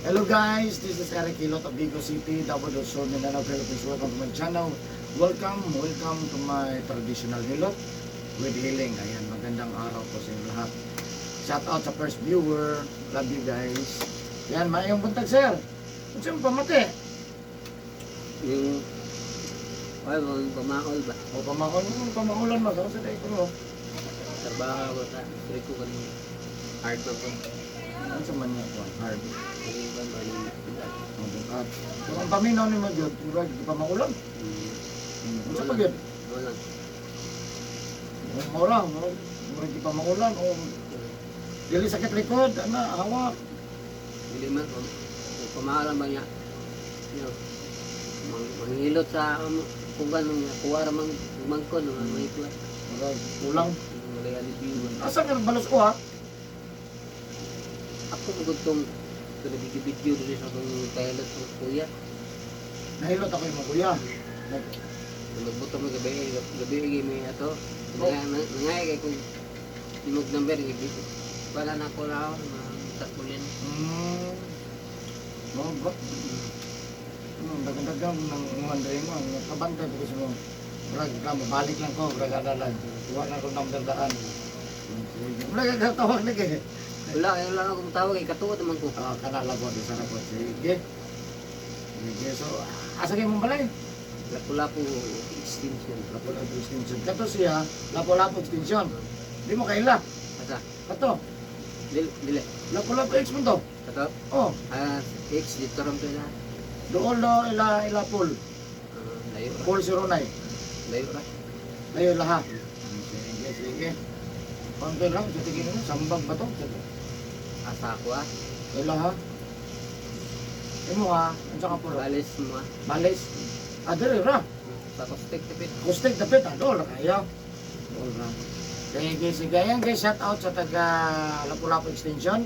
Hello guys, this is Eric Hilot of Digos City, Davao del Sur, Mindanao, Philippines. Welcome to my channel. Welcome, welcome to my traditional hilot with healing. Ayan, magandang araw po sa inyo lahat. Shout out sa first viewer. Love you guys. Yan, maayong buntag, sir. Unsa mo pamati? Yung ay, mga pamaol ba? O pamaol, pamaulan mo sa day ko. Trabaho ko sa trip ko kaning hard ba ko. Unsa man niya ko hard? Kaning ba ba ning bigat. O bukat. So ang paminaw nimo gyud, murag di pa maulan. Unsa pa gyud? Wala. Mura, murag murag di pa maulan o dili sakit likod, ana, hawak. Dili man ko. Pamahalan ba niya? Yo. Manghilot sa kugan niya, kuha ra mang mangkon mga may kuha. Murag kulang. Wala alibi ba. Asa nga balos ko ha? Ako mo tong video diri sa akong pilot ng kuya. Nahilot ako yung kuya. Nagbuto mo gabi, gabi gabi may ato. Nangay kay kung imog number gabi. Wala na ko raw tarpaulin. No, ba? Dagang-dagang ng uwan rin mo. Kabantay ko kasi mo. Murag ka, mabalik lang ko. Murag ana lang. Kuha na ko number daan. Sige. Murag ka tawag na kay. Wala kay wala akong tawag kay katuod man ko. Ah, kana lang ko. Isa na ko. Sige. Sige. So, asa kayo mong balay? Lapu-lapu extension. Lapu-Lapu Extension. Kato siya, Lapu-Lapu Extension. Di mo kaila. Asa? Kato, Dili dili. Lapu-Lapu X mo to. Kato? Oh, Ah, X dito ram to ila. doon do ila ila pool. Ah, layo ra. Pool 09. Layo ra. Layo laha. Sige, sige. Konti lang, sa tingin mo, sambag ba to? Asa ako ah. Ila ha? Imo ha, unsa ka puro? Balis mo ah. Balis. Ah, diri ra. Sa kustik tipid. Kustig dapit, ah, dool ra kayo. Dool ra. Sige, sige. Ayan guys, shout out sa taga Lapu-Lapu Extension.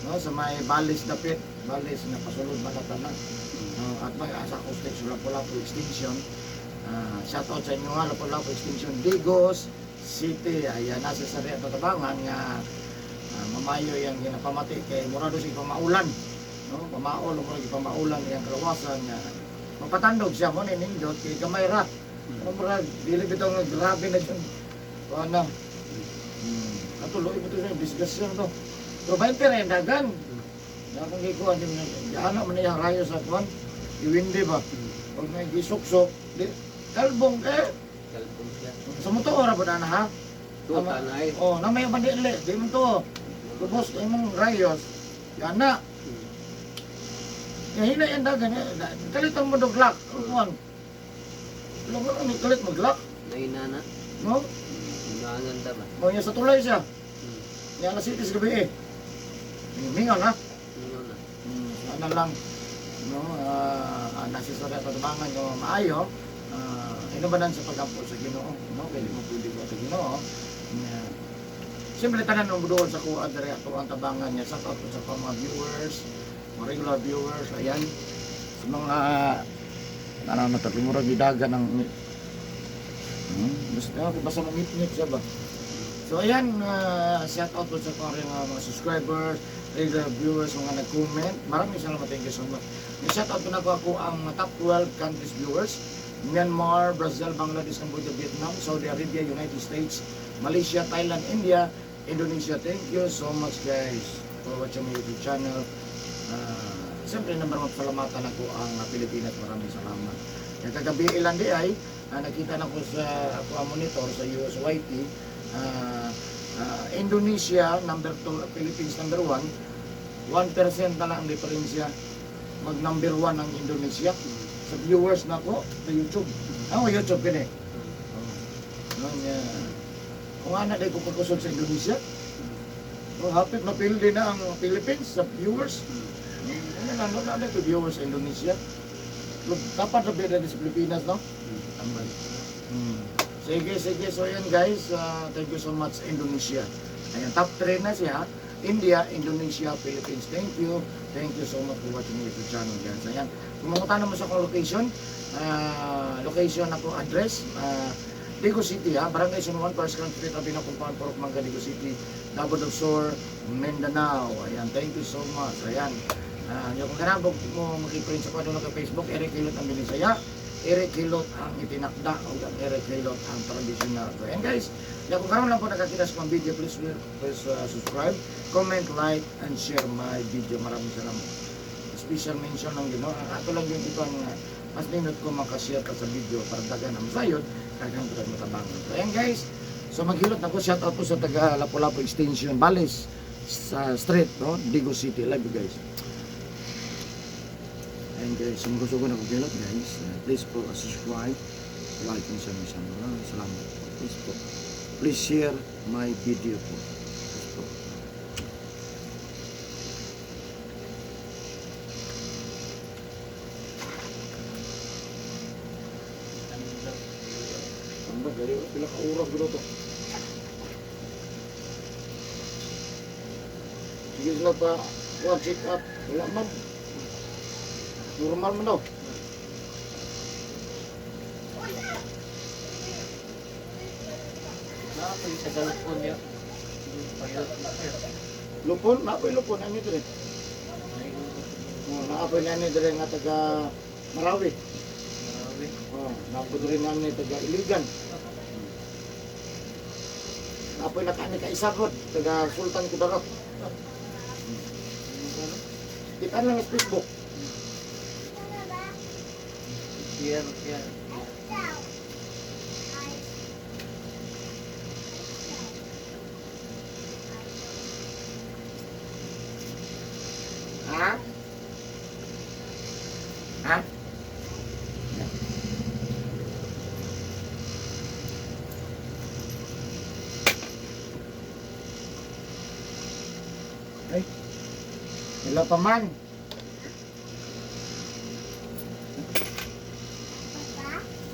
No, sa may Balis dapit. Balis nga pasulod ba na tanan. No, at may asa kustig sa Lapu-Lapu Extension. Ah, shout out sa inyo nga Lapu-Lapu Extension, Digos City. Ayan, nasa sa Riat Tabangan nga mamayo yang ginapamati kay murado si pamaulan. No, pamaol murag pamaulan yang kalawasan nga mapatandog siya mo ni nindot kay gamay ra. Pero murag dili bitaw nga grabe na jud. Kuan na. Katuloy mo to siya disgasyon to. Pero 20 ra yung dagan. Na akong gikuan din ana man iyang rayo sa kuan. Iwindi ba? Pag may gisuksok, di kalbong eh. Kalbong siya. Sa mo to ora ba na ha? Tuwa ka na ay. Oh, na may bandile, di mo to. Lubos imong rayos. Yan na. Hina yung dagan. Eh. Kalit ang mo doglak. Kuan. Lugar ni kalit maglak, Nainana. no? Inaangan ta ba? Mo niya sa tulay siya. Niya na cities gabi eh. Mingaw na. Ingon na. Ano lang no nasa sa patubangan nga maayo inubanan sa pagampo sa Ginoo, no, kay di mo pwede ko sa Ginoo nga siyempre tanan ng doon sa kuha diri ato ang tabangan niya sa out sa mga viewers, mga regular viewers, ayan, sa mga ano na tatlo murag gidagan ang basta ako basta mangit-ngit siya ba. So ayan, shout out po sa mga mga subscribers, regular viewers, mga nag-comment. Maraming salamat, thank you so much. May shout out po na ko ako ang top 12 countries viewers. Myanmar, Brazil, Bangladesh, Cambodia, Vietnam, Saudi Arabia, United States, Malaysia, Thailand, India, Indonesia. Thank you so much guys for watching my YouTube channel. Siyempre, number one, salamatan ako ang Pilipinas. Maraming salamat. Yung kagabi ilan di ay, nakita na ko sa ako ang monitor sa USYT, Indonesia number 2, Philippines number 1, 1% na lang ang diferensya. Mag number 1 ang Indonesia sa viewers na ko sa YouTube. Ako YouTube kini. Oh. No, niya. Kung ana day ko pagkusog sa Indonesia, oh, hapit mapildi na ang Philippines sa viewers. Ano na, no, na ko viewers sa Indonesia. Pero dapat na bida sa Pilipinas, no? Tambal. Sige, sige. So, ayan guys. Thank you so much, Indonesia. Ayan, top 3 na siya. India, Indonesia, Philippines. Thank you. Thank you so much for watching my YouTube channel, guys. Ayan. Kung mangutana mo sa akong location, location ako address, Digos City, ha? Barangay San Juan, First Grand Street, Rabina Compound, Purok Mangga, Digos City, Davao del Sur, Mindanao. Ayan, thank you so much. Ayan. Yung kung ganahan mo maki-friend sa kuno ka Facebook, Eric Hilot ang Binisaya, Eric Hilot ang itinakda, o ang Eric Hilot ang traditional. So, ayan guys, yung kung karon lang po nakakita sa akong video, please, please subscribe, comment, like, and share my video. Maraming salamat. Special mention lang yun, no? Ang ato lang yun ito ang mas nindot ko makashare ka sa video para dagan ang sayod, kagang pagkat matabangan. So, ayan guys, so maghilot na ko, shout out po sa taga Lapu-Lapu Extension, Bales, sa street, no? Digo City. Love you guys. Ayan guys, so magustuhan ko na kong guys. Please po, subscribe, like, and share my channel. Maraming salamat po. Please po. Please share my video po. Please po. Ang ba, gayo, pila ka oras gud to. Sige sila pa, one check up. Wala man. Normal man daw. Nakapag sa galupon niya. Lupon, naapoy lupon, ano ito rin? Oh, naapoy na ni dire nga taga Marawi. Oh, naapoy dire nga ni taga Iligan. Naapoy na kani ka isabot taga Sultan Kudarat. Kita lang sa Facebook. Share, share. Ha? Ha? Ay. Hello pa man.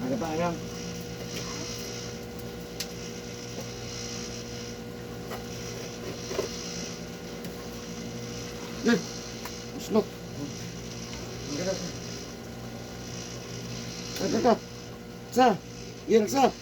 Ano pa ano? Eh, uslok. Ang ganda. Ito, ito. Sa, yan sa.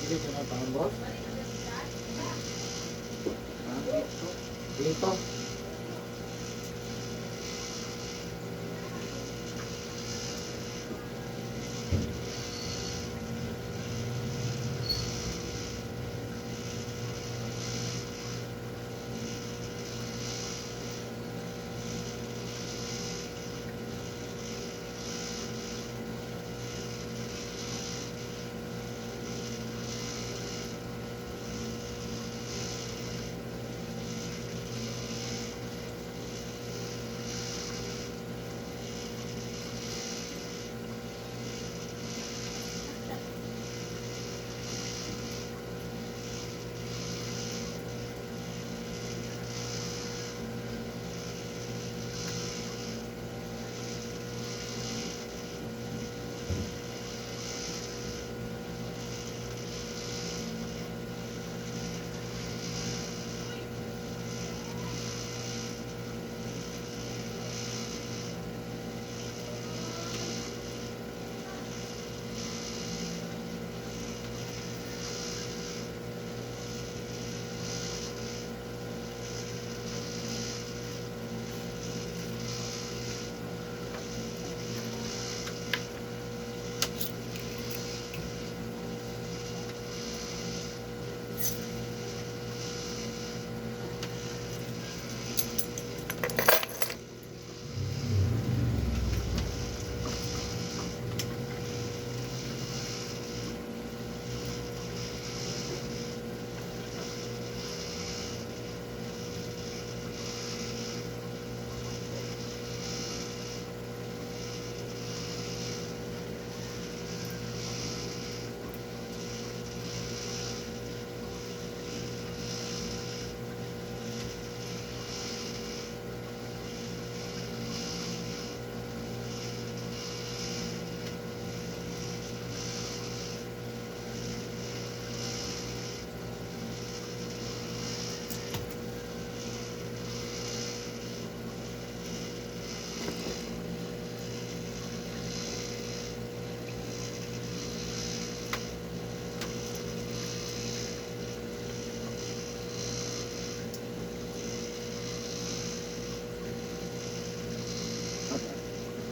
Hindi ka na pahambot. Ha? Dito.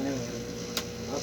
Ano yun? Up.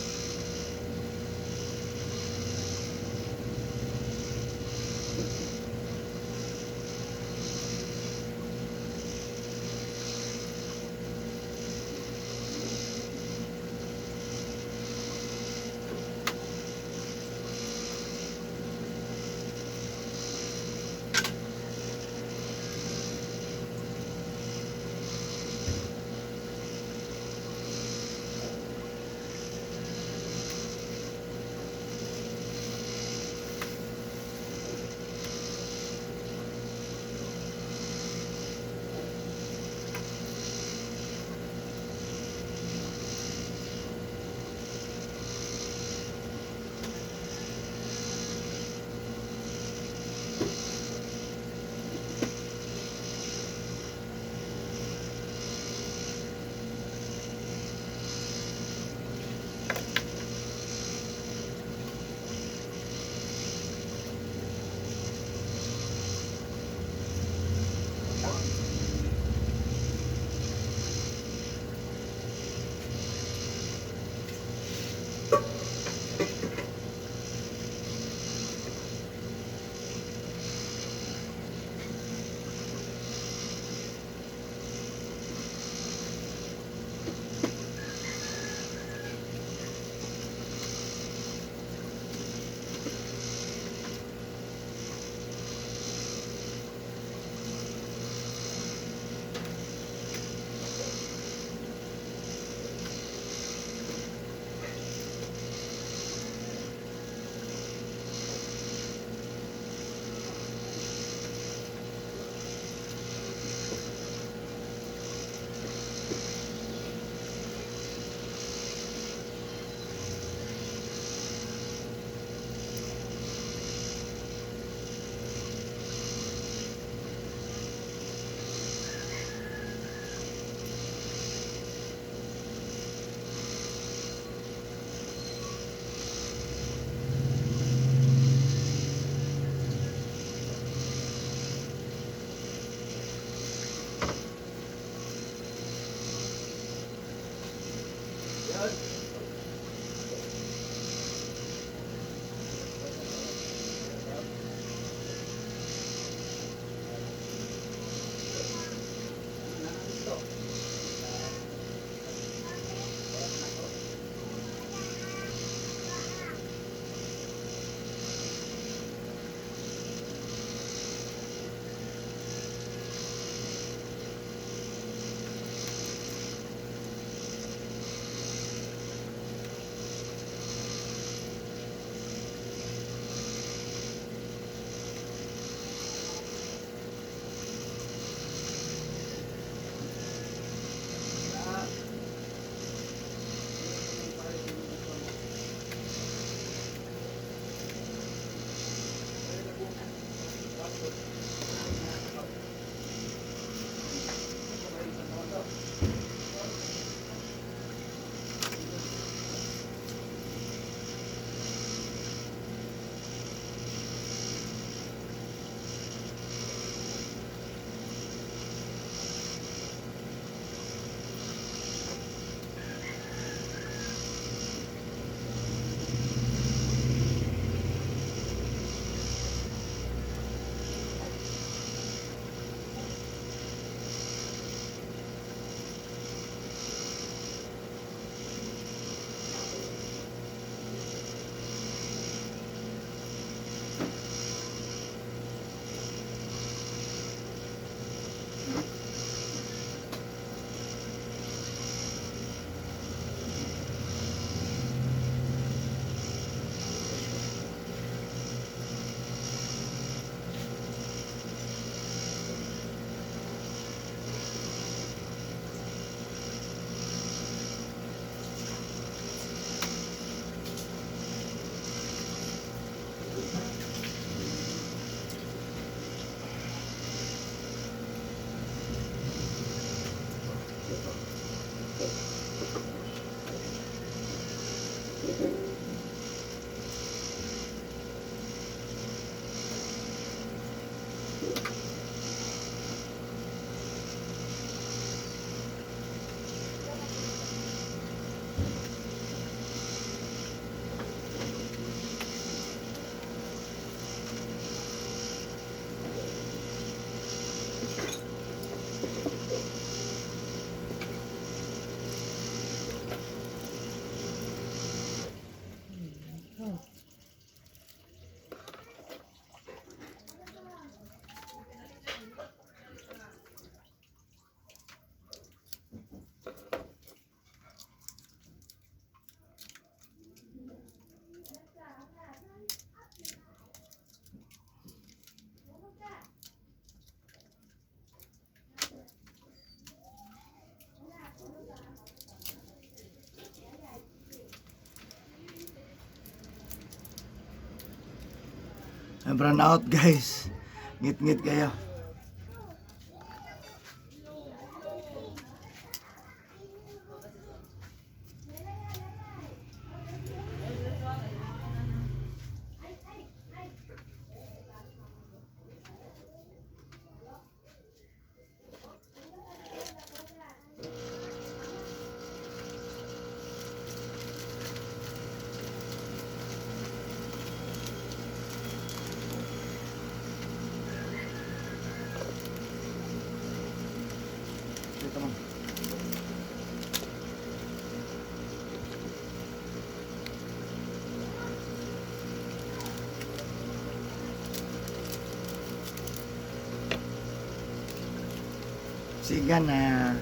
Brown out, guys. Ngit-ngit kayo. Dito mo. Sige na.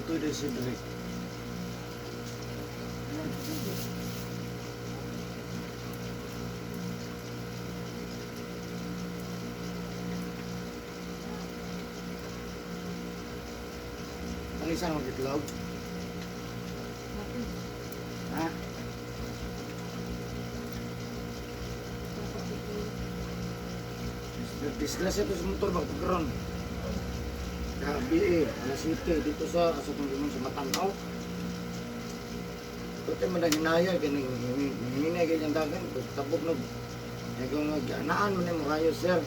Ito din si Drake. Ang isang mag-itlog? Ha? Disgrasya ito sa motor ba? Pagkaroon. Gabi eh, alas 7 dito sa asa kong limon sa Matanaw. Ito man ang hinaya, ganing hinay ganyan dagan, tabok nag ikaw nga gianaan man mo kayo, sir.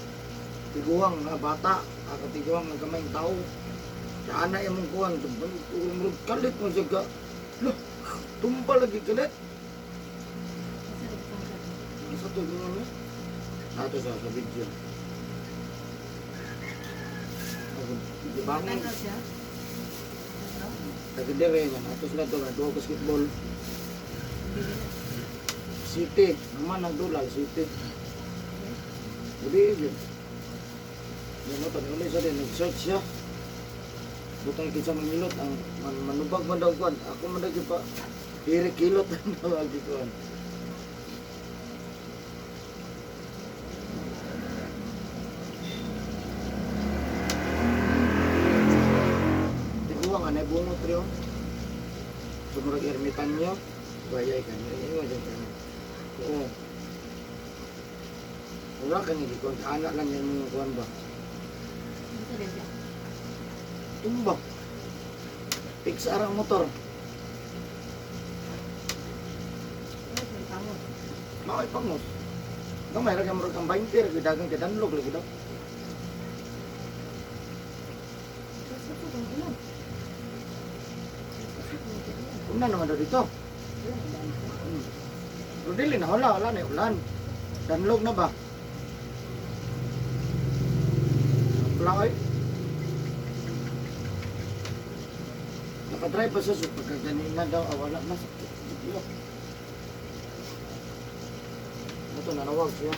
Tiguang nga bata, akatiguang nga gamayng tao. Ana imong kuan, tumrog kalit mo siya ka. Lah, tumba lagi kalit. Sa to mo? Ato sa video. Gibangon. Tanggal siya. Tagdere niya, ato sila to, duha basketball. City, naman nagdulal City. Uli yun. Yan mo, uli sa din, nag-search siya. Butang kinsa mangilot, ang man, manubag man daw kuan. Ako man daw pa, hiri kilot ang tawag kuan. Tiguang, anay bungot rin. Sumurag ermitanyo, bayay ka niya. Ingon siya kanya. Oo. Wala ka niya, kuan. Anak lang yan mga kuan ba? Tumba. Pixar ang motor. Mao'y pangos. Gamay ra kay murag ang binder, gidagang kadanlog lagi daw. Una naman daw dito. Pero dili na wala, wala na ulan. Danlog na ba? Wala ay. Nakadrive pa siya so pagkaganina daw, ah, wala na. Ilo. Ito, nanawag siya.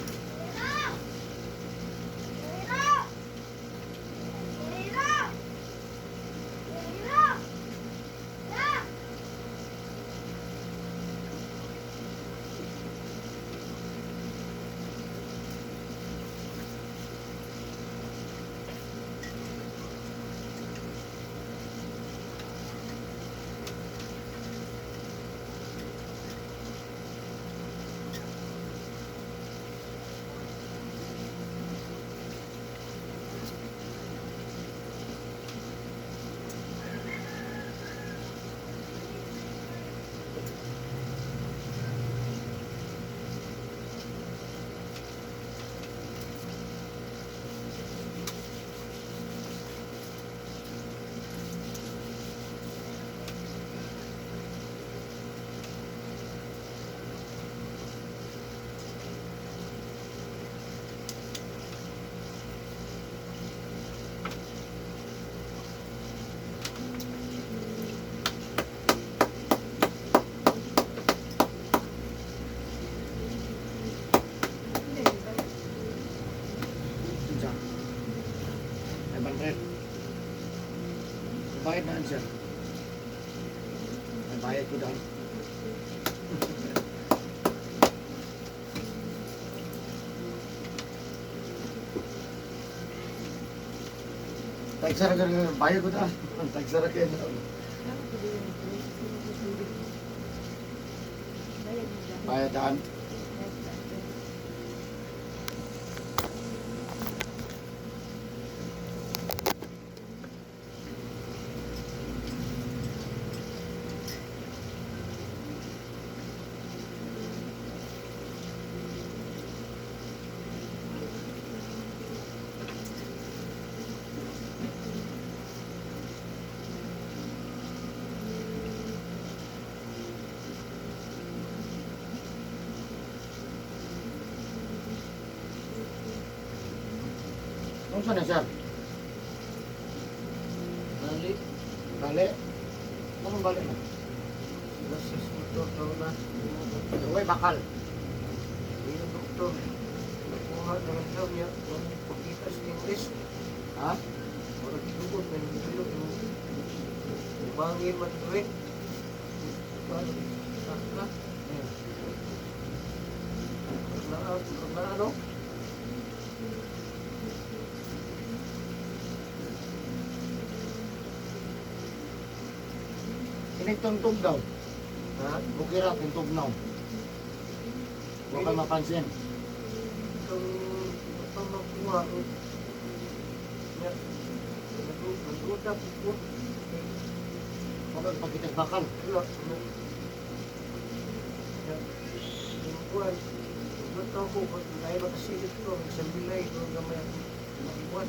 Bayad na sir. May bayad ko dahil. Tagsara ka rin, bayad ko dahil. Tagsara kayo na. Bayad daan. Kung saan na sir? Bali. Bali. Anong bali na? Nasa motor daw na. Uy, bakal. Yung doktor. Nakuha na lang daw niya. Ang pagkita sa English. Ha? Murag dugot na yung bilo. Bangin man to eh. Paano? Sakla. Na ano? Inigtungtong daw. Ha? Bukira, tungtog now. Huwag ka mapansin. Itong pamakuha ko. Nga, nagduda po ko. Huwag kang pagkitas bakal. Wala. Nga, yung buwan, ba't ako, ba't tayo makasilip ko, magsambilay ko gamay ako makuwan.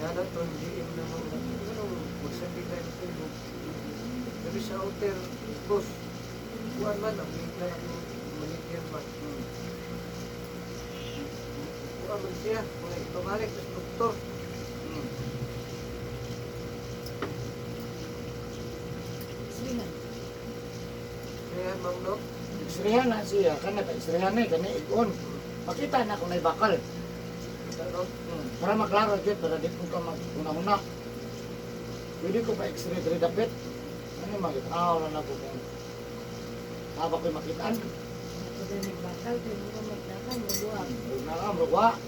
Nga na to, hindi na mga, ano, magsambilay ko. Pero sa hotel, boss, kuwan man, ang bigla ako, manager man. Kuwan man siya, mga ipabalik sa doktor. Kaya, ma'am, no? X-rayan na siya. Kana pa x-rayan na eh. Kani igon. Makita na kung may bakal. Ano? Para maklaro jud, para di ko ka mag-una-una. Pwede ko pa x-ray diri dapit. Ano makita? Ah, wala na ko kung haba ko'y makitaan. Na lang, rugwa.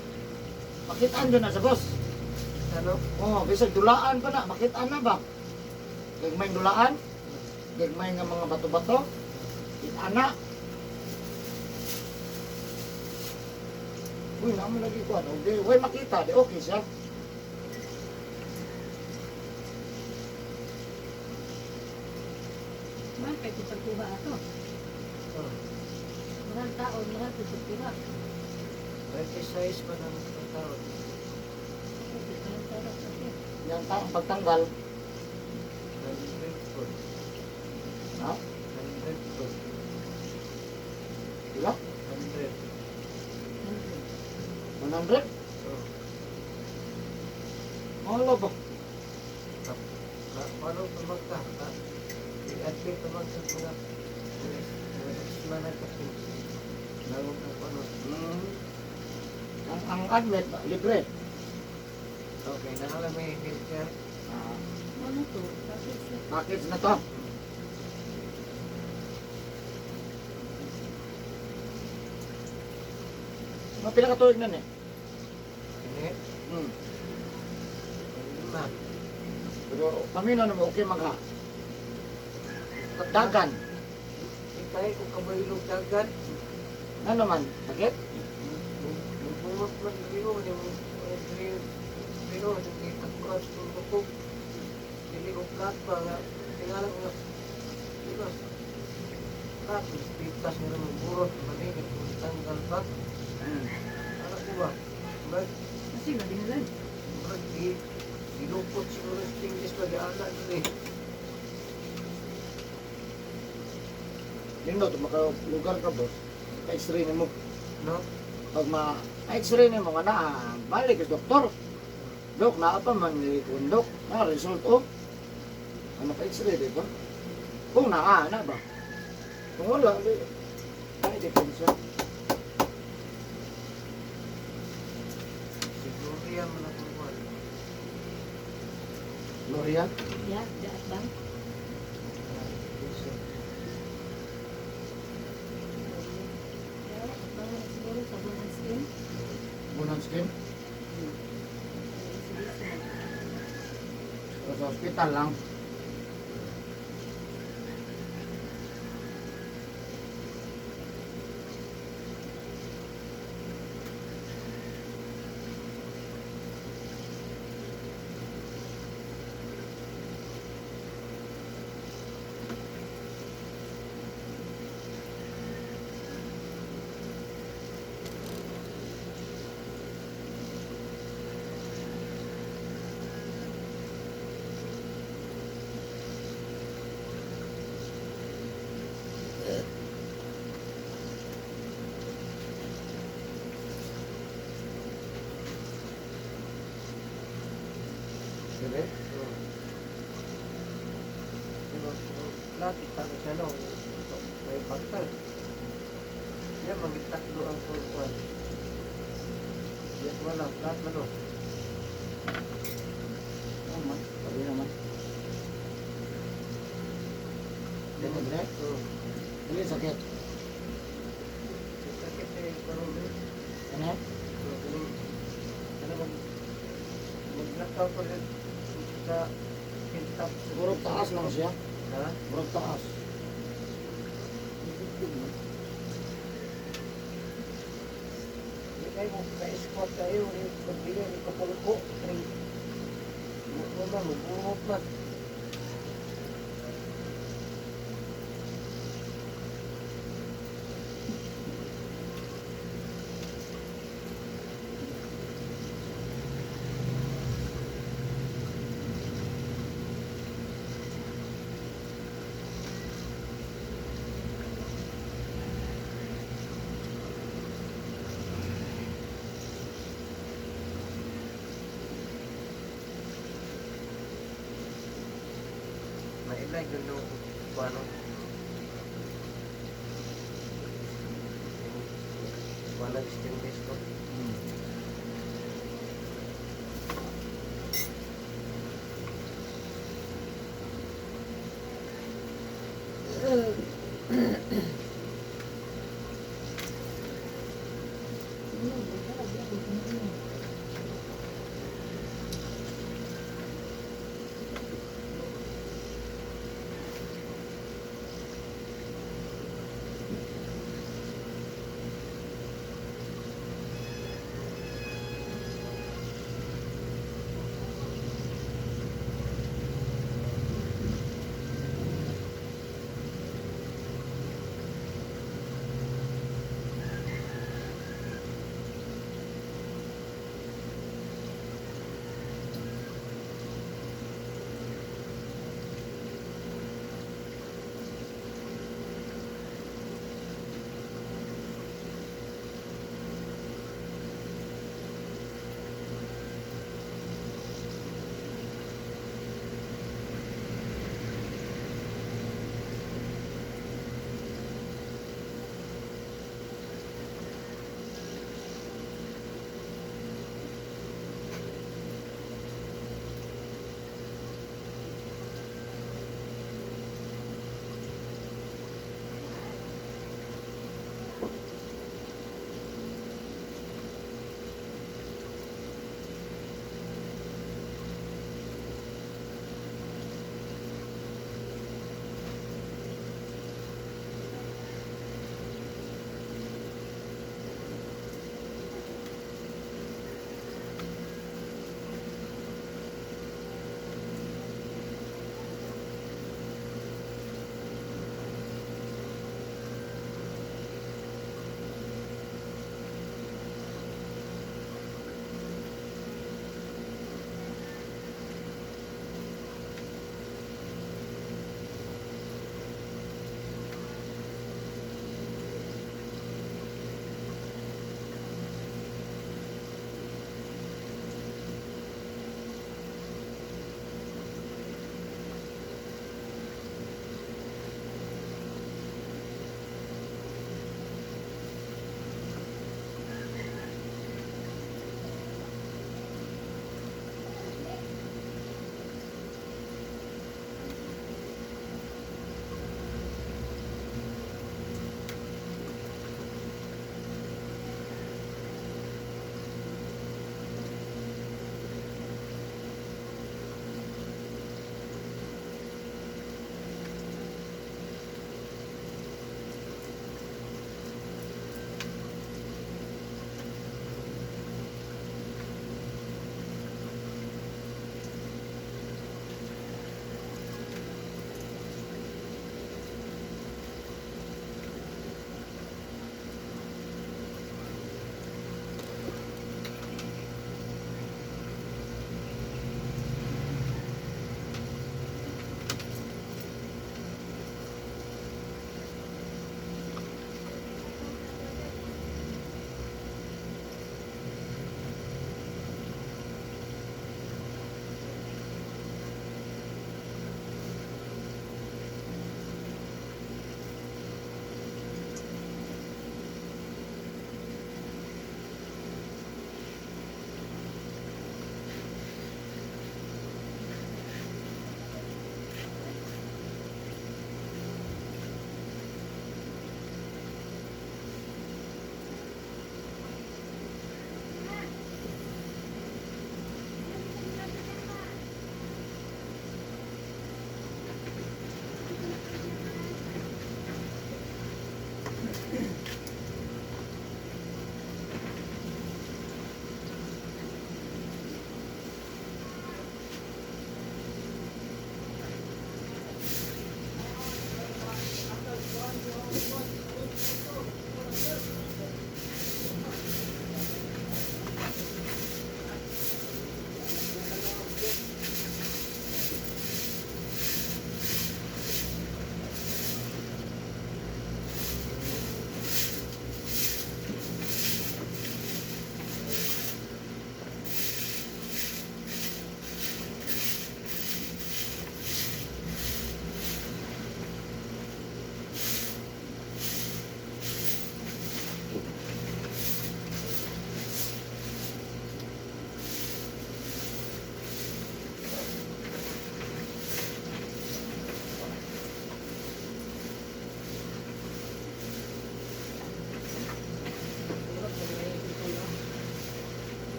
Makitaan dyan na sa boss. Ano? Oo, oh, bisag dulaan pa na, makitaan na ba? Gagmay dulaan, gagmay nga mga bato-bato, kitaan na. Uy, naman lagi ko ano, di, uy, makita, di okay siya. Oh, 36 man ang tao. Yan ta, ang pagtanggal, 100 po. ha? 100 po. Diba? 100. 100? Oh. Wala ba? Paano pa magka? Ha? I-admit pa magka mga mga na kasi. Lawag ang ano. Ang admit, libre. Okay, nakala may healthcare. Ah, package na to. Mga pila ka tuig na ni? Hindi. Lima. Pero paminaw na mo, okay magha. Dagan. Ikay kung kabaylog dagan. Ano naman? Sakit? Bumot man rio, yung rio, rio, yung itagkuhan sa bukog. Dili ko plat pa nga, tingala ko nga, di ba? Plat, pitas nga naman burot, maninit, kung tanggal pa. Ano ko ba? Mag, mag, di, dilupot siguro sa English pag ana dun eh. Lindo, maka lugar ka boss. Ka-x-ray nimo. No? Pag ma x-ray nimo nga na, ah, balik sa doktor. Dok, naa pa man ni kundok. Na result oh. Ano ka x-ray di ba? Kung naa na ba? Kung wala, di, ay depensa. Siguro yan man akong buwan. Diya? Ya, daat bang? Ya, atbang na siguro sa Bunan Scheme. Bunan scheme? Sige, O sa hospital lang. Dire? Pero lahat itago siya no. May bakal. Yan, magitatlo ang kuwan. Yan, wala. Lahat man no. Oo man. Sabi naman. Dire, dire? Oo. Dili sakit. Sakit eh, karon eh. Ano? So, galing. Ano maglakaw ko rin sa hilltop. Murag taas lang siya. Ha? Murag taas. Di kayo mo ka-squat kayo, ni pagbili, ni kapulko, ni mo na, mabuhok na. Mailay yun no, paano? Wala stainless ko.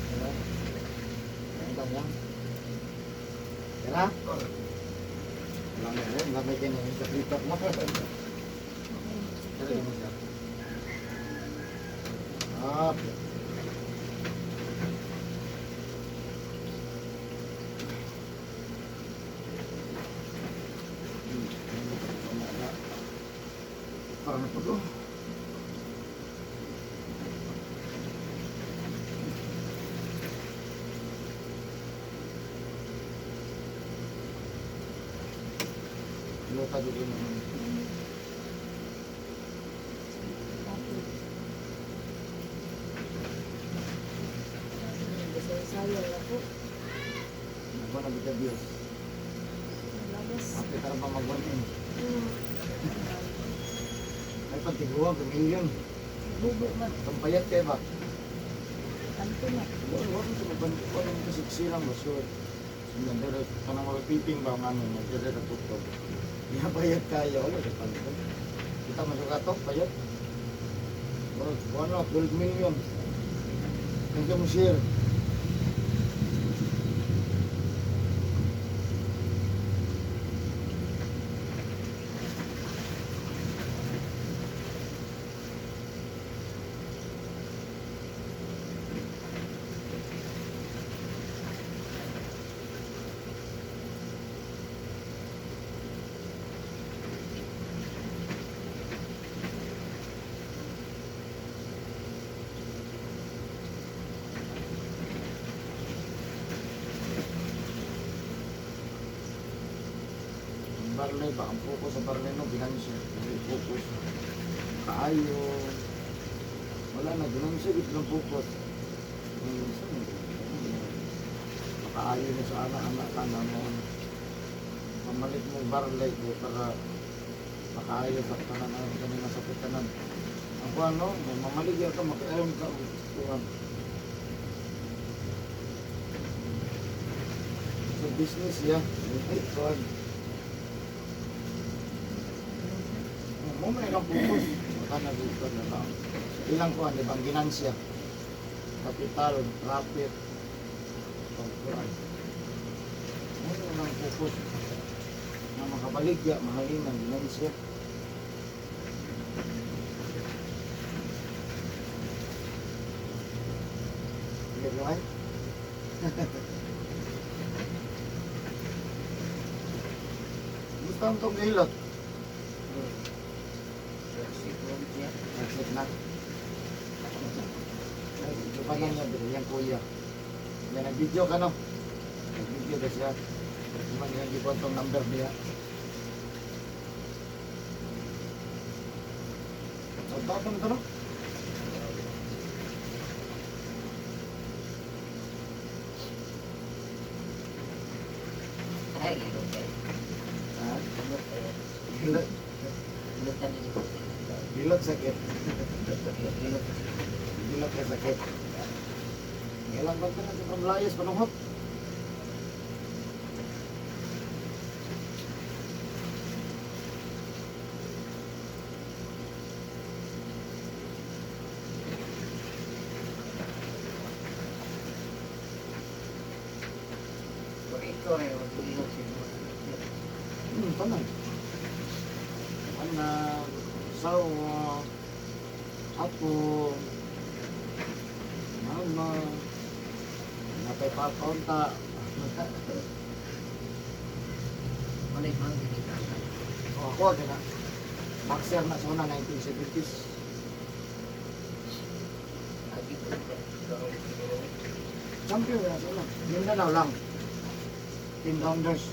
Diba? Ang tanya. Tira? Lamay rin, lamay kayo na sa TikTok mo. Tira mo siya. Ah, Parang napag. Luta dito naman. Sayo ako. Ako na bitaw Diyos. Labas. Ate tara pa magwanin. Ay pagtiguan, kamilyon. Bubo man. Kampayat kayo ba? Kanto na. Wala, wala sa mabandi. Wala mo kasi silang ba? Sure. Pero kanang mga piping ba ang ano, magdala na tutog. Payat kaya, wala sa panto. Kita mo sa katok, payat. Wala, wala, 12 million. Thank you mo share. Ang barley ba? Ang focus sa barley no, ginansya. Hindi focus. Kaayo. Wala na, ginansya. Ito lang focus. Makaayo na sa anak-anak ka na mo. Pamalit mo barley kay para makaayo sa tanan ang kanina sa tanan. Ang kuan no, mamaligya ka, maka-earn ka og kuan. Sa business ya, kuan. Mo man ilang focus, maka na dito na lang. Ilang kuan, di ba, ang ginansya. Capital, profit, pagkuan. Mo na ilang focus na makabaligya, mahalin ang ginansya. Hindi ba? Gusto ang itong gilot. Sexy po niya. Exit na. Tapanan niya diri yang kuya. Yan nag-video ka no. Nag-video ba siya? Man yung gibuhat tong number niya. So, tapon to no? Ay, ilog kayo. Ha? Ilog kayo. Hilot. Ilog ka din ko. Hilot sakit. Ilog. Hilot ka sakit. Ilang ba ka na sa pamlayas panuhot? Kung ikaw ay mag-ilog siguro. Tanan. Anak, asawa, apo, mama, napay papaunta. Wala yung mga ginita. O ako, gina. Boxer na sa una, 1970s. Agi po ito. Champion na sa una. Mindanao lang. 10 rounders.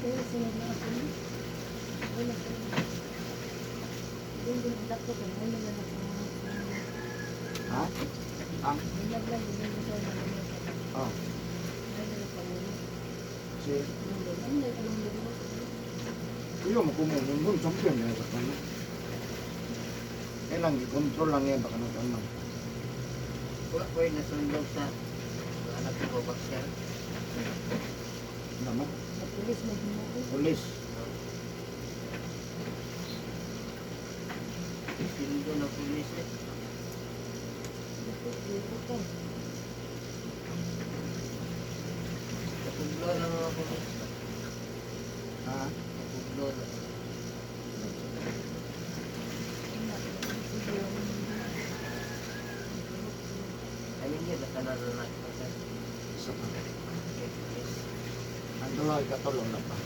Kaya sila na ako ni. Wala sa. Doon din ang dakot ang wala na ako. Ha? Ang? Bilag lang din ang sa mga. Oh, Wala na pangulo. si Ano na anong lugar? Iyo mo kumumun champion na sa kanya. Kailang i-control lang yan baka nagtanong. Wala ko yung nasundog sa anak ko boxer. Naman, Sa pulis mo ginawa. pulis. Sindo na pulis eh. Dakot dito ka. Kapuglo na mga pulis. Ha? Kapuglo na. Wala. Siguro. Ayun yun, natanan na na. Isa pa. Kay pulis. Ang dalawa ikatulong na pa.